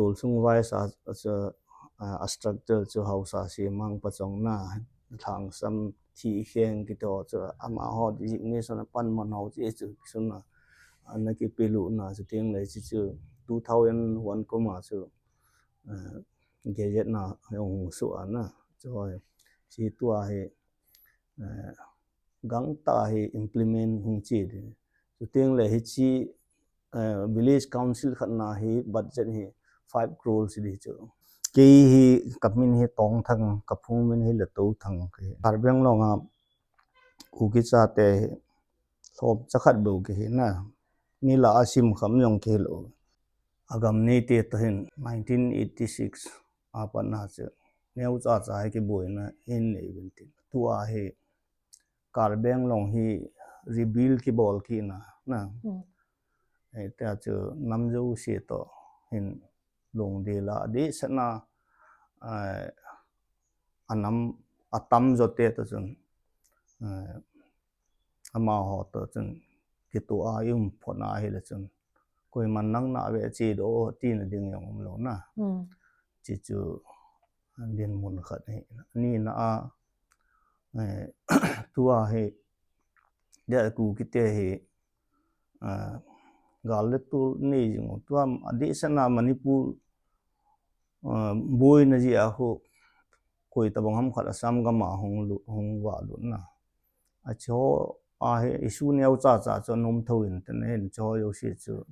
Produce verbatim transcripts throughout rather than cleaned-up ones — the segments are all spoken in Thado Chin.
Tolsung Vice a, a, a structure chu haosa semang pachong na, Lhangsam, Thikheng kiti ho chu amaho designation a panman ho chu, chu kisun a, ana kipelut na, chuteng le chu, chu two thousand one kum a chu, eh, gazette na hung soh a na, chu hi tua hi, eh, gangtah hi implement hung che di. Chuteng le hiche, eh, village council khat na hi budget hi five crores di chu. Kei hi kamin hi Tongthang, kaphung min hi Latothang, kei Karbi Anglong a Kuki chate hi lhom chakhat bou kei hi na. Mi lah a simkham jong kei lou. Agam neite toh hin nineteen eighty six a pat na chu neocha cha hi kiboina hin nei uvin tin. Tua hi Karbi Anglong hi rebuild kibol kit na, na. Hmm. Eh, tia chu nam jouse toh hin lungdei la, adeh sehna, eh, anam, atam jote toh chun, eh, amaho toh chun kitoh a i um phot na hile chun, koiman nang na ve che doh tina ding jong um lou na. Hmm. Chuchu dinmun khat hi. Ni na a, eh, tua hi, dia Kukite hi, eh, gal le tol nei jing u. Tua adeh sehna Manipur, eh, boina jeh a khu, koi tabang ham khat Assam gam a hung lut, hung valut na. Achu a hi issue neocha cha chu nom thou in tin hin chu jouse chu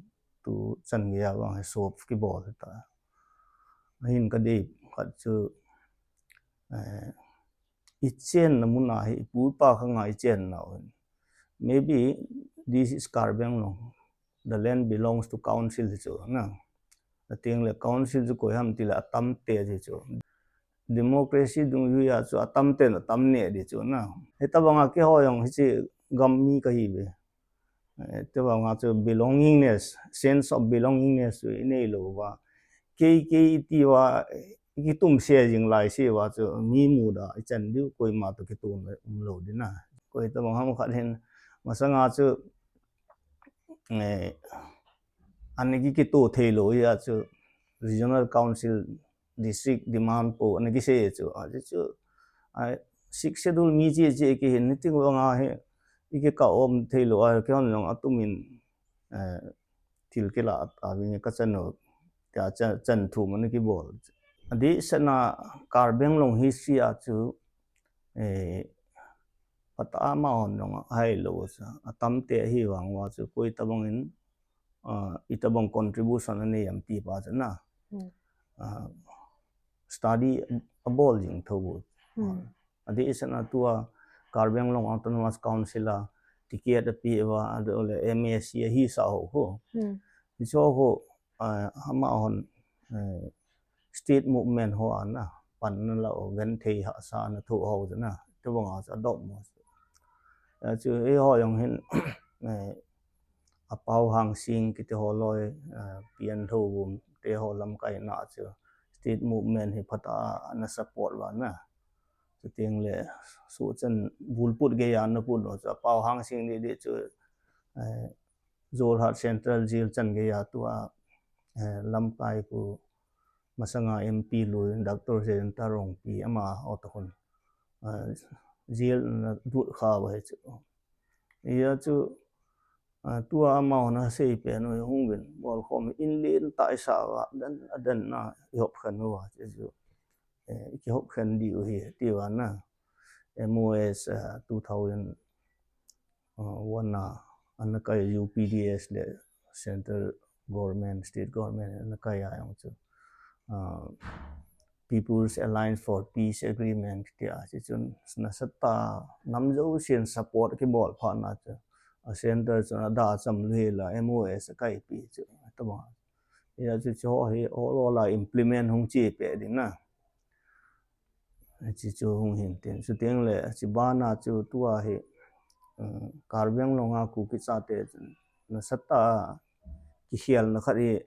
tu chan gei a vang hi solve kibol ta. Ahin kadei khat chu, eh, i chenna mun a hi, i pu i pa khang a i chenna u hin. Maybe this is Karbi Anglong. The land belongs to council chu na. Chuteng le council chu koi ham tile atam te chu chu. Democracy dungjui a chu atam ten atam neh di chu na. Hitabang a keiho jong hiche gam mi kahi ve. Eh, tabang a chu belongingness, sense of belongingness chu i nei lou va. Kei, kei i ti va, i kitum se jing lai se va chu mi muda i chan diu, koima toh kitum um lou di na. Koi tabang ham khat hin masanga chu, eh, ana ki, kitoh thei lou hi a chu regional council district demand po ana kisei chu, a chu, a, Sixth Schedule mi che che kihin, nitin vang a hi, i kikah um thei lou a, keiho jong atum in, eh, thil kila a, a ving ka chan u, tia chan, chan thum ana kibol. Adeh sehna Karbi Anglong history a chu, eh, phat a amahon jong ahai lou chu, atam te ahi vang uva chu, koi tabang in, ah, itabang contribution anei em ti pa chu na. Hmm. Ah, study abol jing thou u. Hmm. Adeh sehna tua Karbi Anglong Autonomous Council a ticket apeh uva, ahilouleh M A C ahisah ho khu. Hmm. Hiche ho khu, ah, amahon, eh, state movement ho ana panna la u, genthei hahsa ana thoh ho chu na. Tabang a chu adoh mo. A chu eiho jong hin, eh, a Pau Hangsing kiti ho loi, eh, Pian Lhouvum te ho lamkai na chu state movement hi phat a ana support uva na. Chuteng le suhchan bulput gei a ana put u chu a Pau Hangsing didi chu, eh, Jorhat Central Jail chan gei a tua, eh, lamkai khu masanga M P lui Doctor Jayanta Rongpi amaho toh khun, eh, jail ana lut kha uva hi chu. Hia chu, ah, tua amahon asei pen u hi hung uvin, bolkhom in lentah i sa uva, aden, aden a i hopkhen uva, chuchu, eh, i kihopkhen diu hi, tia na. M O S, ah, two thousand, ah, one a, ana kai U P D S le central government, state government, ana kai a jong chu, ah, People's Alliance for Peace Agreement tia, chuchun nasatah a nam jousen support kibol phat na chu, a center chun ada cham lou hel a M O S akaipi chu, tabang. Hia chu, chu hi ol ol a implement hung che peh ding na. Chuchu hung hin tin. Chuteng le, chu bana chu tua hi, um, Karbi Anglong a Kuki chate chun nasatah a kikhelna khat hi,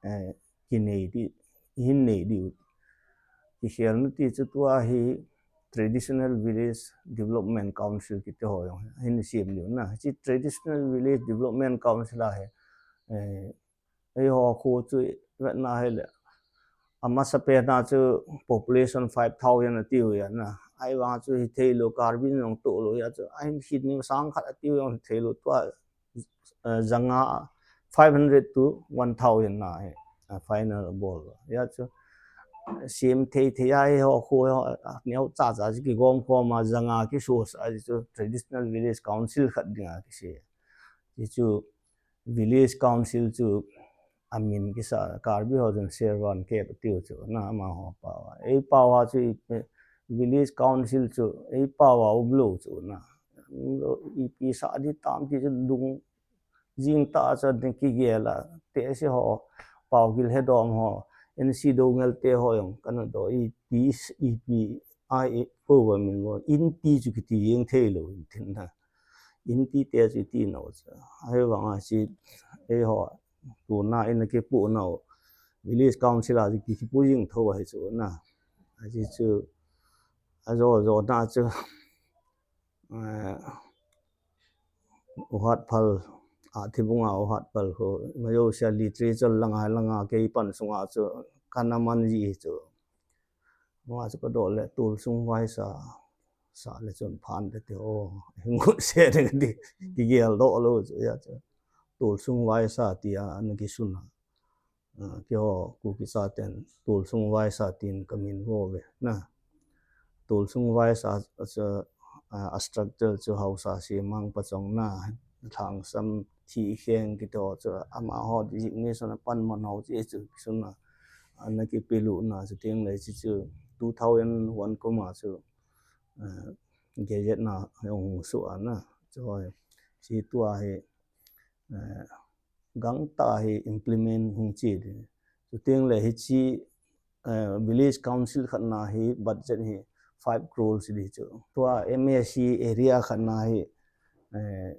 eh, kinei di, hin nei diu. Kikhelna ti chu tua hi Traditional Village Development Council kiti ho jong hin sem diu na. Hiche Traditional Village Development Council a hi, eh, eiho khu chu vetna hile, Amasa pen a chu population five thousand atiu ahi na. Ahivang chu hithei lou, Karbi in jong toh lou ahi chu. Ahin khin ni sang khat atiu jong hithei lou tua, eh, janga five hundred to one thousand na hi, eh, final bol. Ahi chu sem thei thei a hi ho khu ho, eh, neo cha cha chu kigom khom a janga kiso sa chu traditional village council khat dinga kisei. Hichu village council chu amin kisa, Karbi ho chun Servan Kep atiu chu na, amaho pao a. Ei pao a chu i, village council chu ei pao a umlou chu na. Ipi sa di tam ti chu lung jing ta chu ni kigel a. Tehsi ho, Paogil Hedom ho, N C Doungel te ho jong kana do, ipi, ipi, ai, i, po va min vo. Inpi chu kiti jeng thei lou in tin na. Inpi te chu ti nau chu. Ahivang a chu, eiho, tuna in kipu nau village council a chu ki, kipu jing tho ahi chu na. Ahi chu, ajo jo na chu, eh, U Hat Phal, a Thibung a U Hat Phal khu, majosia literature langa, langa kei pan sunga chu, kana man ji chu. Ama chu ka doh le, Tolsung Vaisa, sa le chun phan te te o, ngut se te ka ti, kigel doh lou chu, ahi chu. Tolsung Vaisa tia ana kisun a. Ah, keiho Kuki chaten Tolsung Vaisa tin ka min vo ve na. Tolsung Vaisa, a, a, a structure chu Haosa Semang Pachong na, Lhangsam, Thikheng kiti ho chu amaho designation a pan man ho chu, chu sun a, ana kipe lut na chu teng le chu, chu two thousand one kum a chu, eh, gazette na hung su a na. Chu hi, chu tua hi, eh, gangtah hi implement hung chi di. Chuteng le hichi, eh, village council khat na hi budget hi five crore si di chu. Tua M A C area khat na hi, eh,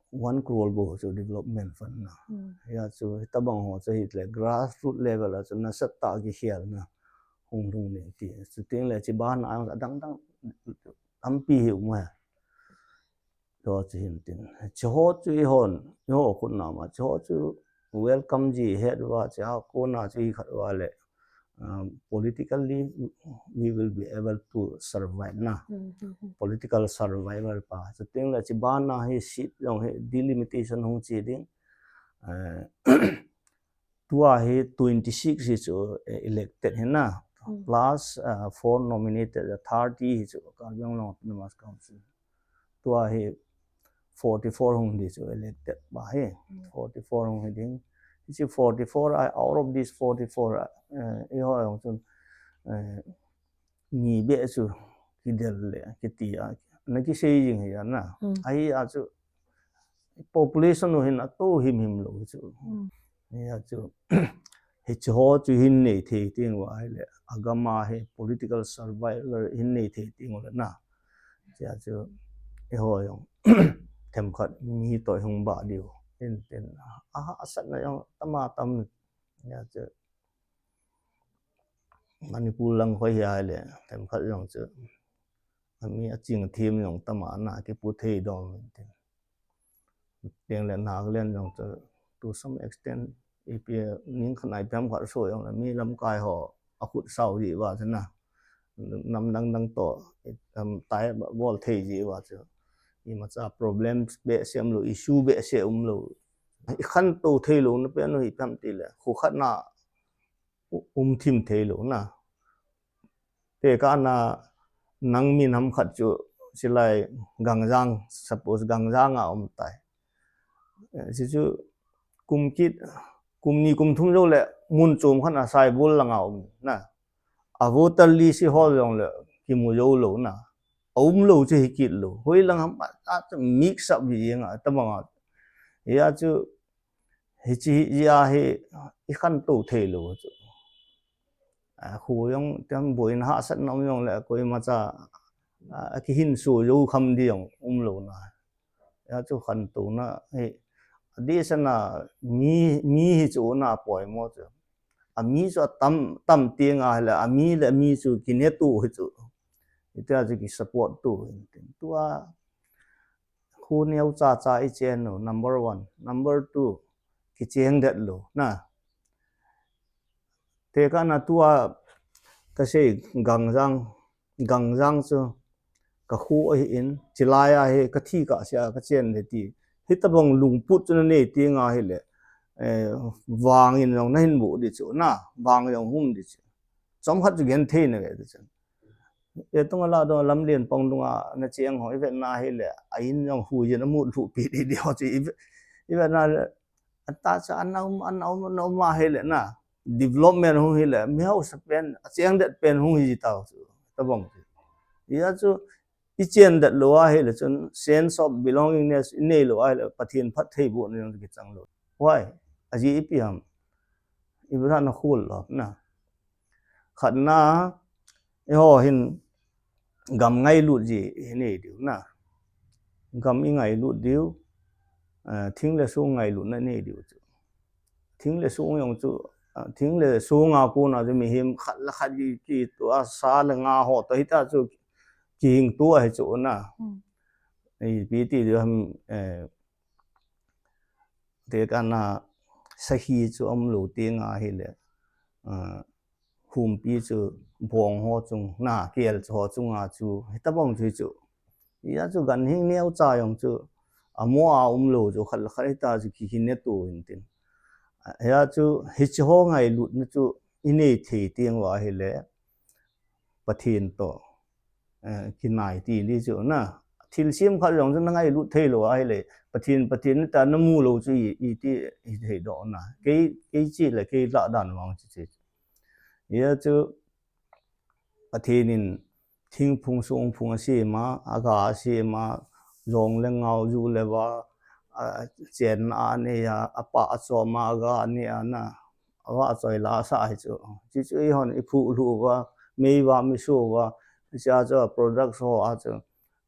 one crore bou chu development fund na. Hmm. Ahi chu, hitabang ho chu hi le grassroot level a chu nasatah a kikhel na hung lhung ni ti. Chuteng le chi ban a dang dang tampi hi um e. Chu chu hin tin. Chu ho chu eihon, eiho khut na ma, chu ho chu welcome ji het va, chu a kona chu hi khat va le, um, politically we will be able to survive na. Hmm, hmm, hmm. Political survival pa. Chuteng le chi ban a hi seat jong hi delimitation hung chi ding. Eh, tua hi twenty-six hi chu, eh, elected hi na. Hmm. Plus, uh, four nominated, uh, thirty hi chu Karbi Anglong Autonomous Council. Tua hi forty-four hung di chu elected pa hi. Hmm. Forty-four hung hi ding. Hichi forty-four, I, out of this forty-four, uh, eiho jong chun, uh, ni beh chu kidel le, kiti a, na kisei jing hi a na. Hmm. Ahi a chu population u hin ato him him lou chu. Hmm. Ahi a chu, hichi ho chu hin nei thei teng uva hi le, agam a hi political survival hin nei thei teng u le na. Ahi a chu, eiho jong, themkhat mi toh hung bah diu. Tin, tin, a, a sat na jong, tama tam, ahi a chu. Manipur lang khoi hi a le, themkhat jong chu. Ami aching thim jong tama na kipu thei dom tin. Teng le Nagaland jong chu, to some extent, ipi ning khat nai pem khat so jong le, mi lamkai ho, akhut sao ji va chu na. Nam dang dang toh, um, tai bol thei ji va chu. Imacha problems behseh um lou, issue behseh um lou. I khantou thei lou na pen u hi pem ti le, khu khat na, u-, um thim thei lou na. Te ka na nang mi nam khat chu silai Gangjang, suppose Gangjang a um tai. Eh, si chu kum kit, kum ni kum thum jou le mun chom khat na Saibol langa um na. A voter list hol jong le kimu jou lou na. A um lou chu hi kit lou. Hoi lang ham a, a mix up ji nga tabang a. Ahi a chu Hichi hi, hi a hi, i khantou thei lou chu. A, khu jong, tiang boina hahsatna um jong le, koimacha, a, akihinso jou kham di jong um lou na. Ahi a chu khantouna hi, adeh sena mi, mi hi chu na poimo chu. A mi chu atam, tam teng a hi le, a mi le mi chu kineto hi chu. Hitia chu ki support to hin tin. Tua, Khu neocha cha i chen lou, number one. Number two, kicheng det lou, na. tekahna tua kasei Gangjang, Gangjang chu kakhu ahin, chilai a hi kathi kahsea kachen le ti. Hitobang lungput chu nanei tenga hile, eh, vangin jong nahin mu di chu na, vang jong hum di chu. Chomkhat chu genthei nave di chu. Etung ala dong lamlen pang dunga nacheng ho ivetna hile, a in jong hui jin amut lhuh pi di di ho chu ive-, ivetna le, ata cha anaum, anaum, anaum a hile na. Development hung hile, mi hausa pen, acheng det pen hung hi tau chu. Tabang chu. Hia chu, ichen det lou a hile chun, sense of belongingness inei lou a hile, Pathen phattheibohna jong kichang lou. Why? Aji ipi ham. Ibrahim na khul lo na. Khatna, eiho hin gam ngailut ji inei diu na. Gam ingailut diu, eh, thing le song ngailutna inei diu chu. Thing le song jong chu, ah, thing le song a kona chu mihem khat le khat ki, kitua sa le nga ho toh hita chu kihing tua hi chu na. Hmm. Ipi ti diu ham, eh, tekahna sahi chu aum lou tenga hile, ah, humpi chu bong ho chunga, kel chu ho chunga chu, hitabang chu hi chu. Hia chu ganhing neocha jong chu, amo a um lou chu, khat le khat hita chu kihin ne tu hin tin. Hia chu, hichi ho ngailutna chu, inei thei teng uva hile, Pathen toh, eh, kinai ti di chu na. Thilsem khat jong chu nangailut thei lou a hile, Pathen, Pathen nita namu lou chu i, iti, ithei doh na. Kei, kei chi le, kei lah dan vang chi chi. Hia chu, Pathen in thingphung songphung asem a, aga asem a, jong le ngao ju le va, a, chenna anei a, apa achom a, aga anei a na, ava choi la sa hi chu. Chi chu eihon iphu lhu uva, mei va mi su uva, cha chu products ho a chu,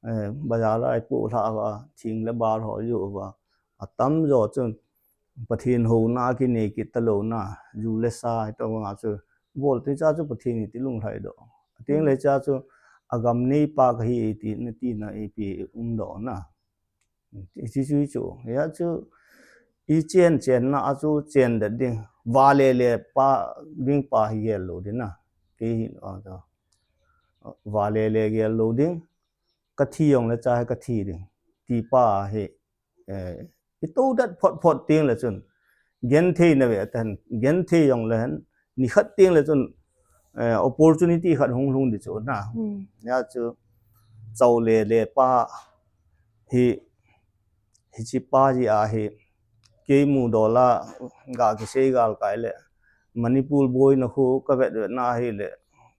eh, bazar a ipu lha uva, thing le bar ho ju uva, atam jo chun, Pathen houna kinei kit talouna, ju le sa, hitobanga chu, bol te cha chu Pathen iti lunglhai doh. Ateng le cha chu, agam neipa kahi iti, nati na ipi um doh na. Iti chu, chu, hia chu, ichen chenna a chu chen det ding. Vale le pa, ding pa hi gel lou ding na. Kei hin, a, chu. Vale le gel lou ding. Kathi jong le cha hi kathi ding. Ti pa hi, eh, ito dat phot phot teng le chun, genthei nave tan, genthei jong le hen, nikhat teng le chun, eh, opportunity khat hung lhung di chu na. Hmm. Hia chu, chau le le pa hi, hichi pa ji a hi, kei mu dola, ga kisei gal kai le, Manipur boina khu kavet vetna hile,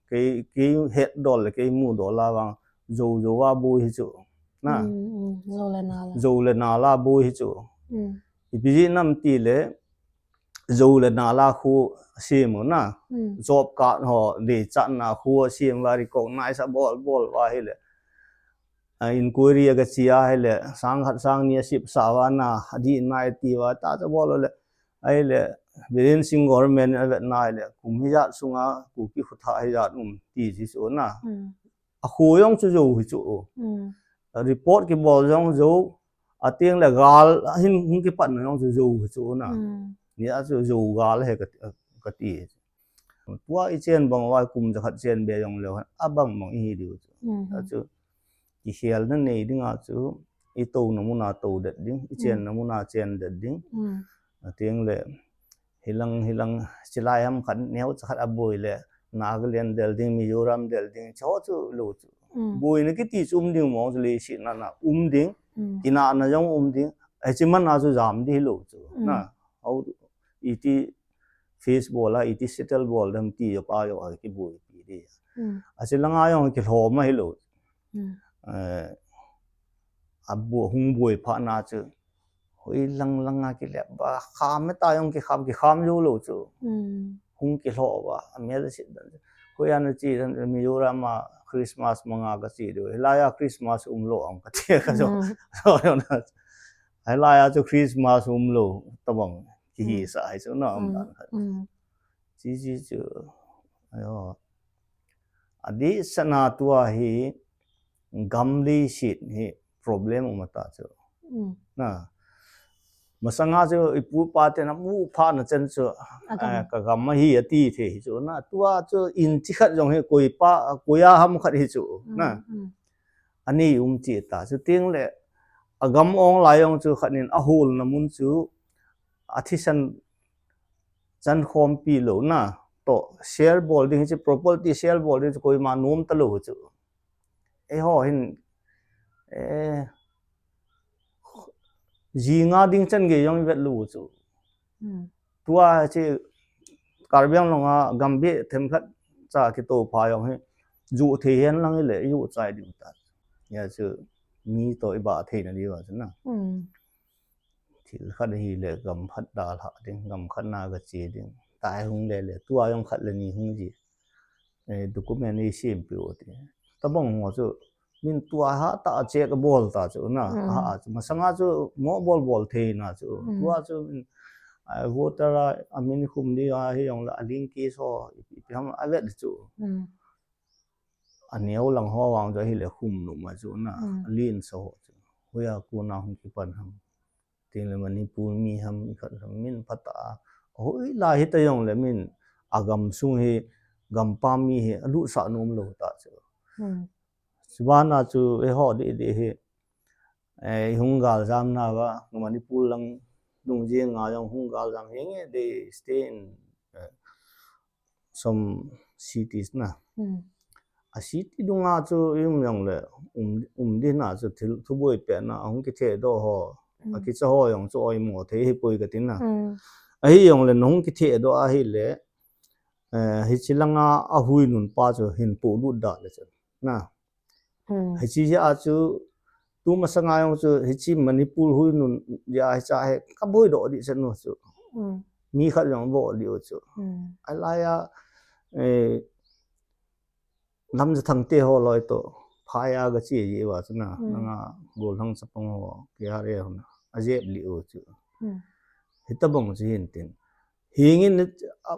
kei, kei het dol le, kei mu dola vang, Zo, Zo a boi hi chu. Na. Hmm, hmm. Zo le nal a. Zo le nal a boi hi chu. Hmm. Ipi ji nam ti le, Zo le nal a khu sem u na. Hmm. Job card ho, deichatna khu sem uva recognize abol, bol uva hile. A inquiry aga chi a hile, sang khat sang ni asip sa uva na, adih nai ti uva, ta cha bol le. Ahile, Biren Singh government avetna hile, kum hijat sunga, Kuki khutha hijat um, ti ji chu na. Hmm. Akhu jong chu Zo hi chu. Hmm. Report kibol jong Zo, ateng le gal, ahin hung kipatna jong chu Zo hi chu na. Hmm. Hia chu Zo gal hi ka, kati. Tua ichen bang uva kum jakhat chen be jong leu, abang bang ihi diu chu. Hmm. Achu, kikhelna nei dinga chu, itouna muna tou det ding, ichenna muna chen det ding. Hmm. Ateng le, hilang, hilang, chilai ham khat, neocha khat aboi le, Nagaland del ding, Mizoram del ding, chu chu lou chu. Hmm. Boina kiti chu um ding mong chu leiset na na um ding, hmm, kinahna jong um ding, achi man a chu jam di lou chu. Hmm. Na, au, iti face bol a, iti settle bol dam ti jo pa jo a kiboipi di. Hmm. Achi langa jong kilhom a hilou. Hmm. Eh, abu hung boi pha na chu. Hoi lang langa kilep ba, kham ta jong kikham, kikham jou lou chu. Hmm. Hung kilhoh ba, amel sit dan. Hoi ana chi dan, Mizoram a Christmas manga kachi diu. Hilai a Christmas umlou ang kati ka jo. Hmm. So, jo na. Hilai a chu Christmas umlou, tabang, kihi sa hi chu na, um dan khat. Hmm. Chi, chi chu, ayo. Adih sana tua hi, gam leiset hi problem um ata chu. Hmm. Na, Masanga chu ipu ipa ten amu phat na chan chu, eh, ka gam ahi ati thei hi chu na. Tua chu inchi khat jong hi koi pa, koi a ham khat hi chu na. Ani um chi ta chu ting le, agam ong lai jong chu khat in ahol na mun chu athisan chan khompi lo na. To share bol ding hi chu, property share bol ding chu koima nom ta lo chu. Eiho hin, eh, ji nga ding chan gei jong i vet lou chu. Tua chu Karbi Anglong a gam beh themkhat cha kitoh pha jong hi, ju thei hen lang i le, ju chai ding ta. Ya chu mi to i ba thei na di ba chu na. Thil khat hi le gam khat dalha ding, gam khat na ga che ding. Tai hung le le, tua jong khat le ni hung ji. Eh, document i sem pi u ti. Tabang ho chu, min tua ha ta che ka bol ta chu na. Ha chu, masanga chu mo bol bol thei na chu. Tua chu, min, ah, voter a, a min khum di a hi jong la, a link ki so, i, i, i ham a vet chu. A neo lang ho vang chu hi le khum nu ma chu na. A lin so ho chu. Hoiya kona hung kipan ham. Tin le Manipur mi ham, i khat ham, min phat a. Hoi lai hi ta jong le min agam sung hi, gampam mi hi, alutsah nom lou ta chu. Chubana chu eiho di di hi, eh, hung gal jam na va, Manipur lang dung jing nga jong hung gal jam hi nge, they stay in, eh, some cities na. A city dunga chu i um jong le, um, um di na chu thil thuboi pe na, hung kithe doh ho. A kicha ho jong chu oimo thei hi poi ka tin na. Ahi jong le, nung kithe doh ahi le, eh, hichi langa a hui nun pa chu hin po lut da le chu. Na. Hichi a chu, tu masanga jong chu, hichi Manipur hui nun, ya hicha hi, ka boi doh di chen nu chu. Mi khat jong boi di u chu. Alai a, eh, Lamjathang te ho loi to, phai a ga che ji va chu na, nanga Golhang chapang ho, K R A ho na, a jep li u chu. Hitabang chu hin tin. Hingin, a,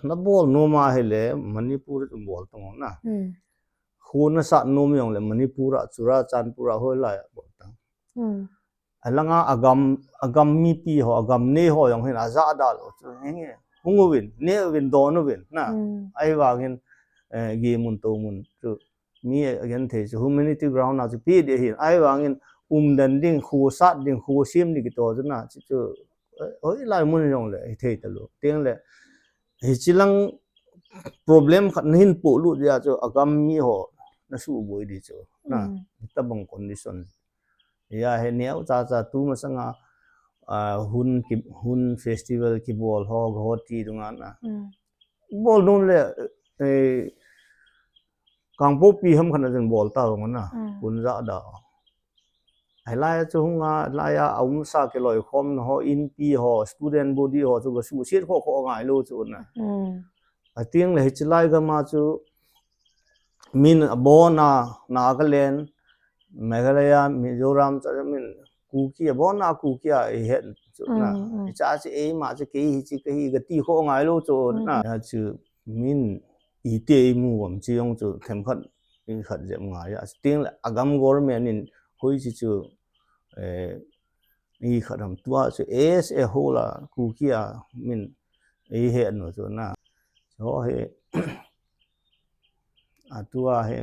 na bol nom a hi le, Manipur chu bol tong na. Khu na sat nom jong le, Manipur a, Churachandpur a, hoi lai a bol tang. Alanga agam, agam mipi ho, agam nei ho jong hin aja da lo chu. Henge, hung uvin, ne uvin, don uvin, na. Ahivangin, eh, gi mun to mun chu. Mi again thei chu humanity ground na chu pi de hin. Ahivangin umdan ding, khu sat ding, khu sem ding kito chu na. Chu, chu, eh, hoi lai mun jong le, hi thei ta lo. Teng le, hichi lang problem khat na hin po lut dia chu, agam mi ho, na suboi di chu. Na, tabang condition. Ya he neo cha cha tu masanga, ah, hun ki, hun festival kibol ho, Guwahati dunga na. Bol nun le, eh, Kangpokpi ham khat na jin bol ta vang na. Kun ja da. Ai lai chu hung a, lai a, a um sa kiloi khom na ho, inpi ho, student body ho, chu ga suhset kho kho ngai lo chu na. Ating le hichi lai gam a chu, min abon a, Nagaland, Meghalaya, Mizoram, cha min Kuki, abon a Kuki a i het chu na. Cha chu eima chu kei hi chu kei hi ga ti kho ngai lo chu na. Ya chu min i te i mu am chu jong chu themkhat i khat jep ngai a. Ting le agam government in hoi chu chu, eh, i khat am tua chu as a whole a Kuki a min i het nu chu na. Chu hi, a tua hi,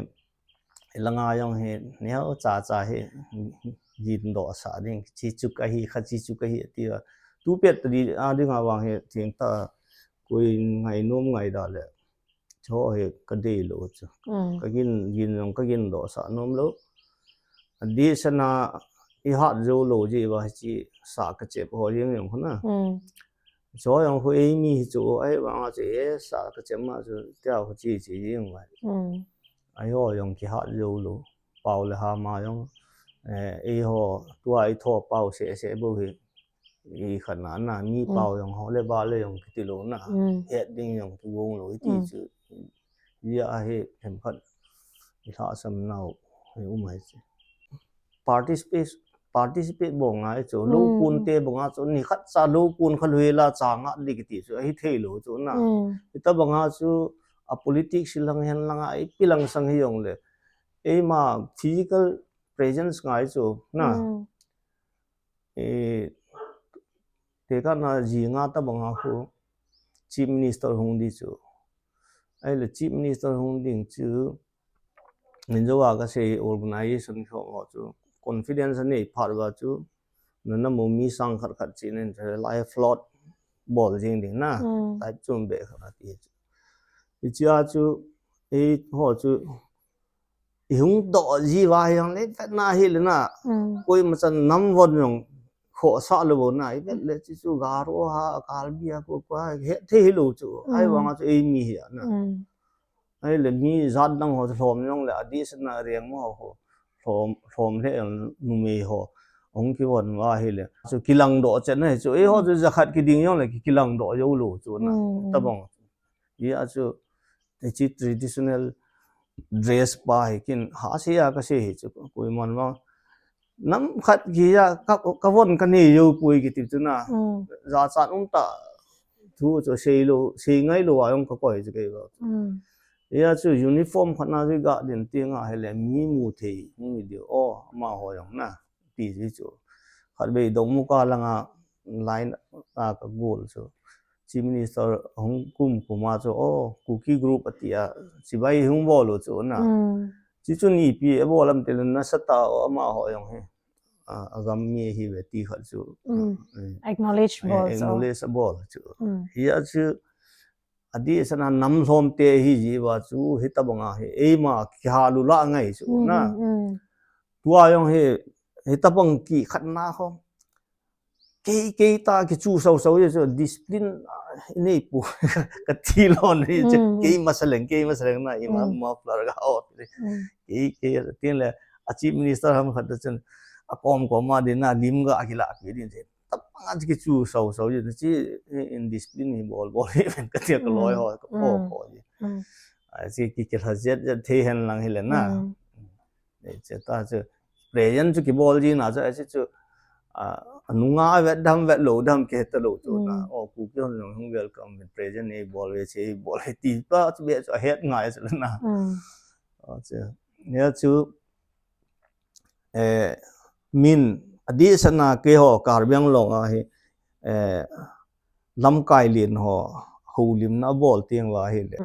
langa jong hi, neo cha cha hi, gin doh sa ding, chi chu ka hi, kha chi chu ka hi, ti a. Tu pet ta di, a ding a vang hi, thing ta, koi ngai nom ngai da le. Chu hi, ka dei lo chu. Ka gin, gin jong ka gin doh sa nom lo. A di sana, i hat jo lo ji va chi sa ka chep ho jeng jong na. Chu jong khu eimi hi chu, ahivanga chu e sa ka chem ma chu, tia khu chi chi jing vai. Ai ho jong kihat jo lo, pau le ha ma jong, eh, ei ho, tua i tho pau se se bo hi, i khat na na, mi pau jong ho le ba le jong kiti lo na, het ding jong kigong lo, i ti chu, ya a hi themkhat, i lhasam nau, hi um hai chu. Participate, participate bol ngai chu, lo kun te banga chu, ni khat cha lo kun kha lui la cha nga di kiti chu, ahi thei lo chu na. Hitabanga chu, a politics lang hen lang a, ipi lang sang hi jong le. Eima physical presence ngai chu, na. Eh, Kana ji nga tabanga khu Chief Minister hung di chu. Ahile Chief Minister hung ding chu, min jo a kasei organization ho ho chu confidence anei phat uva chu, nana mu mi sang khat khat chi nen chu lai float bol jing ding na. Type chom be khat ati chu. Hichea chu, eiho chu, ihung doh ji uva hijongle, vet na hile na. Koima chan nam von jong khohsah lou bou na, ivet le chi chu Garo ha, Karbi ha, ko, ko ha, hetthei hilou chu. Ahivanga chu eimi hi a na. Ahile mi jat dang ho chu lhom jongle, adeh sena Rengma ho khu lhom, lhom le numei ho hung kivon uva hile chu kilang doh chet na hi chu. Eiho chu jakhat kiding jongle ki, kilang doh jou lou chu na. Tabang. Hia chu hiche traditional dress pa hi kin ha sei a kasei hi chu, koiman vang nam khat kija ka, kavon kanei jou poi kiti chu na. Jachat umtah thu chu seilou, sei ngailou a jong kakoi chu kei vang. Hia chu uniform khat na chu ga din tenga hile mi mu thei hung hi diu, o, amaho jong na, ti ji chu. Khatvei Dongmuka langa line a kagol chu, Chief Minister hung kum kum a chu, o, Kuki group ati a, chibai hung bol u chu na. Chi chu ipi abol am tile, nasatah u amaho jong hi, a, agam mi ahiuve ti khat chu acknowledge bol chu. Hia chu adeh sena nam lhomte hi ji uva chu hitabanga hi eima kihal u lah ngai chu na. Tua jong hi, hitabang kikhatna ho, kei, kei ta kichu sau sau ji chu, discipline, a, inei pu kati lon hi chu, kei masa leng, kei masa leng na, ima muffler ga o. Kei, kei tin le, a Chief Minister ham khat chun akom kom a din na, lim ga kilapi din chu, tabang a kichu sau sau ji chu, indiscipline hi bol bol hi ven kati, kaloi ho ka pho pho ji. Achi ki, kilha jet jet thei hen lang hile na. Hiche ta chu present chu kibol ji na chu, achi chu, a, anunga vet dem vet lou dem kiheta lou chu na. O, Kuki hon jong hung welcome, present eibol uve, che eibol uve ti pa chu be chu ahet ngai chu na. Achi, hia chu, eh, min, adeh sena keiho Karbi Anglong a hi, eh, lamkai len ho houlimna abol teng uva hile,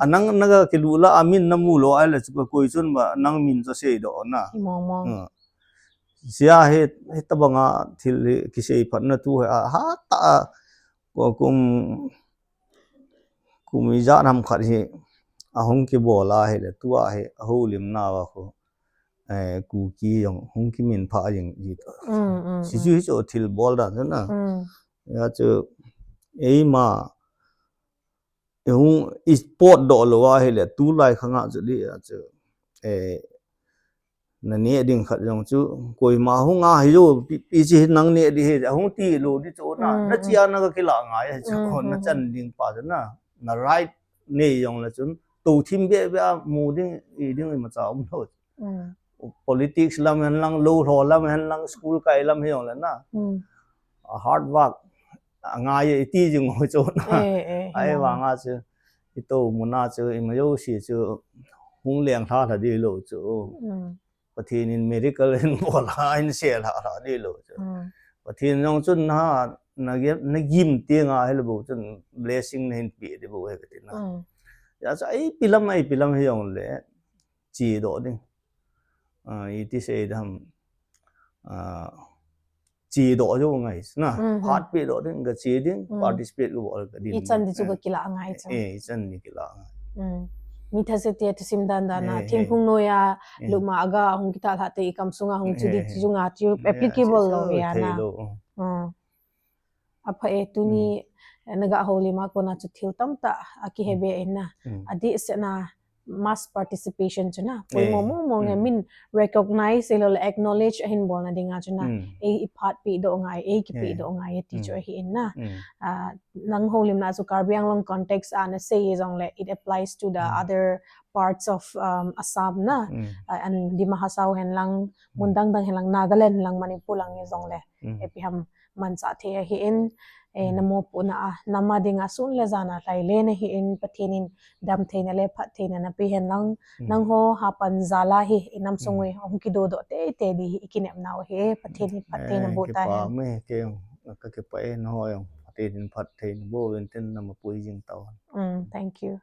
anang naga kilut lah a min namu lou ahile chu koi chun ba nang min chu seidoh na. Hia hi, hitabanga thil hi kisei phatna thu hi, a, hatah a, ko kum, kum ijat ham khat hi ahung kibol ahile, tua hi ahoulimna uva khu, eh, Kuki jong hung kiminphah jing ji ta. Hichu, hichu thil bol dan chu na. Hia chu eima, ihung, ipotdoh lou ahile, tulai khanga chu di a chu, eh, naneh ding khat jong chu, koima hung a hi jou, pi, pi chi nang neh di hi, ahung ti lou di chu na. Nache a naga kilah ngai hi chu, nachan ding pa chu na. Na right nei jongle chun, tou thim be be a mu ding, i ding imacha umlou. Politics lam hen lang, lou lho lam hen lang, school kai lam hijongle na, a hard work angai e iti jing u chu na. Ahivanga chu, itou muna chu, ima jouse chu hung lenglha lha di lou chu. Pathen in miracle hin bol a, hin sel lha lha di lou chu. Pathen jong chun na, na gim, na gim tenga hilou bou chun blessing nahin pe di bou ahi kati na. Hia chu ipi lam, ipi lam hijongle, chedoh ding. A, iti sei dem, a, chedoh jou ngai na. Phatpeh doh ding, ga che ding, participate ga bol ka din. Ichan di chu ga kilah ngai chu. Eh, ichan di kilah ngai. Mi thase te thusim dan dan a, thingphung noiya, lupma aga hung kitah lhah te ikam sunga hung che di chu nga chu applicable lou ve a na. Apha e, tuni, eh, naga houlim a kona chu thil tamtah akihe be in na. Adeh sena mass participation chu na. Poimo mo mo nge min recognize, ahilouleh acknowledge ahin bolna dinga chu na. Ei iphatpeh doh ngai, ei kipeh doh ngai, ti chu ahi in na. Ah, nang houlimna chu Karbi Anglong context a nasei hijongle, it applies to the other parts of, um, Assam na. Ah, and Dima Hasao hen lang, mun dang dang hen lang, Nagaland hen lang, Manipur lang hijongle, ipi ham manchah thei ahi in, eh, namopohna a, nam a dinga sun le jan a lhai le nahi in, Pathen in damtheina le phattheina napeh hen lang, nangho hapan jal a hi, inam sung u hung kidodoh teitei di hi ikinepnau ahi, Pathen in phattheina boh tahen. Kakipah e, nangho jong phaten phatthei naboh uvin tin, nama pui jing tau hen. Mm, thank you.